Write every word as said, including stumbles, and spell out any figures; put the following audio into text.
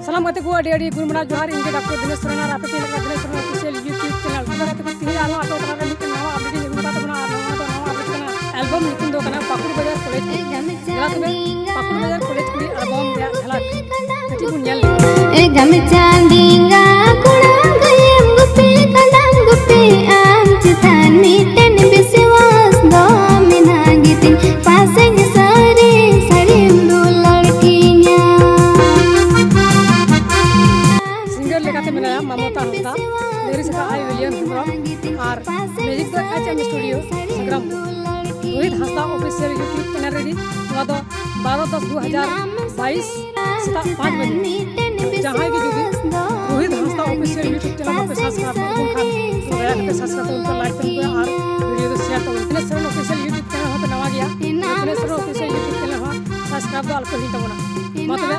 ᱥᱟᱱᱟᱢ ᱜᱟᱛᱮ ᱠᱚ ᱟᱹᱰᱤ ᱟᱹᱰᱤ ᱜᱩᱱ ᱢᱟᱱᱟᱣ ᱡᱚᱦᱟᱨ᱾ ᱤᱧ ᱜᱮ ᱰᱟᱠᱛᱟᱨ ᱫᱤᱱᱮᱥ ᱥᱚᱨᱮᱱ ᱟᱨ ᱟᱯᱮ ᱴᱷᱮᱱ ᱞᱮᱠᱟ Dinesh Soren official YouTube channel. ᱛᱚᱵᱮ ᱜᱟᱛᱮ ᱠᱚ, ᱛᱤᱦᱤᱧ ᱟᱨᱦᱚᱸ ᱟᱯᱮ ᱛᱟᱞᱟ ᱨᱮ ᱢᱤᱫᱴᱮᱱ ᱱᱟᱣᱟ ᱟᱯᱰᱮᱴ ᱤᱧ ᱟᱹᱜᱩ ᱠᱟᱫ ᱛᱟᱵᱚᱱᱟ ᱟᱨ ᱱᱚᱣᱟ ᱫᱚ ᱱᱟᱣᱟ ᱟᱯᱰᱮᱴ ᱠᱟᱱᱟ᱾ ᱮᱞᱵᱟᱢ ᱧᱩᱛᱩᱢ ᱫᱚ ᱠᱟᱱᱟ ᱯᱟᱹᱠᱩᱲ ᱵᱟᱡᱟᱨ ᱠᱚᱞᱮᱡᱽ ᱠᱩᱲᱤ᱾ ᱫᱮᱞᱟ ᱛᱚᱵᱮ ᱯᱟᱹᱠᱩᱲ ᱵᱟᱡᱟᱨ ᱠᱚᱞᱮᱡᱽ ᱠᱩᱲᱤ ᱮᱞᱵᱟᱢ ᱨᱮᱭᱟᱜ ᱡᱷᱟᱞᱟᱠ ᱠᱟᱹᱴᱤᱡ ᱵᱚᱱ ᱧᱮᱞ ᱞᱮᱜᱮ᱾ ᱮ ᱜᱟᱢᱪᱷᱟ ᱰᱮᱸᱜᱟ ᱠᱚᱲᱟ ᱜᱟᱹᱭᱮᱢ ᱜᱩᱯᱤ ᱠᱟᱰᱟᱢ ᱜᱩᱯᱤ ᱟᱢ ᱪᱮᱛᱟᱱ ᱢᱤᱫᱴᱮᱱ ᱵᱤᱥᱣᱟᱥ ᱫᱚ ᱢᱮᱱᱟᱜ ᱜᱮᱛᱤᱧ ᱯᱟᱥᱮᱡ ᱥᱟᱹᱨᱤ ᱥᱟᱹᱨᱤᱢ ᱫᱩᱞᱟᱹᱲ ᱠᱤᱧᱟ᱾ ᱥᱤᱝᱜᱟᱨ ᱞᱮᱠᱟᱛᱮ ᱢᱮᱱᱟᱭᱟ ᱢᱟᱢᱚᱛᱟ ᱦᱟᱸᱥᱫᱟ, ᱞᱤᱨᱤᱠᱥ ᱟᱠᱟᱫ ᱟᱭ ᱩᱭᱞᱤᱭᱟᱢ ᱦᱮᱢᱵᱨᱚᱢ ᱟᱨ ᱢᱤᱣᱡᱤᱠ ᱫᱚ H M studio Sagram. Rohit ᱦᱟᱸᱥᱫᱟ ᱚᱯᱷᱤᱥᱤᱭᱟᱞ YouTube ᱪᱮᱱᱮᱞ ᱨᱮᱜᱮ᱾ ᱱᱚᱣᱟ ᱫᱚ ᱵᱟᱨᱚ ᱫᱚᱥ ᱫᱩ ᱦᱟᱡᱟᱨ ᱵᱟᱭᱤᱥ ᱥᱮᱛᱟᱜ ᱯᱟᱸᱪ ᱵᱟᱡᱮ᱾ ᱡᱟᱦᱟᱸᱭ ᱜᱮ ᱡᱩᱫᱤ ᱨᱳᱦᱤᱛ ᱦᱟᱸᱥᱫᱟ ᱚᱯᱷᱤᱥᱤᱭᱟᱞ YouTube ᱪᱮᱱᱮᱞ ᱵᱟᱯᱮ ᱥᱟᱵᱥᱠᱨᱟᱭᱤᱵ ᱠᱟᱜ ᱠᱷᱟᱱ, ᱫᱟᱭᱟ ᱠᱟᱛᱮ ᱥᱟᱵᱥᱠᱨᱟᱭᱤᱵ ᱛᱟᱵᱚᱱ ᱯᱮ, ᱞᱟᱭᱤᱠ ᱛᱟᱵᱚᱱ ᱯᱮ ᱟᱨ ᱵᱷᱤᱰᱤᱭᱳ ᱫᱚ ᱥᱮᱭᱟᱨ ᱛᱟᱵᱚᱱ᱾ Dinesh Soren official YouTube channel ᱦᱚᱸᱯᱮ ᱱᱟᱣᱟ ᱜᱮᱭᱟ, Dinesh Soren official YouTube channel ᱦᱚᱸ ᱥᱟᱵᱥᱠᱨᱟᱭᱤᱵ ᱫᱚ ᱟᱞᱚᱯᱮ ᱦᱤᱲᱤᱧ ᱛᱟᱵᱚᱱᱟ᱾ ᱢᱟ ᱛᱚᱵᱮ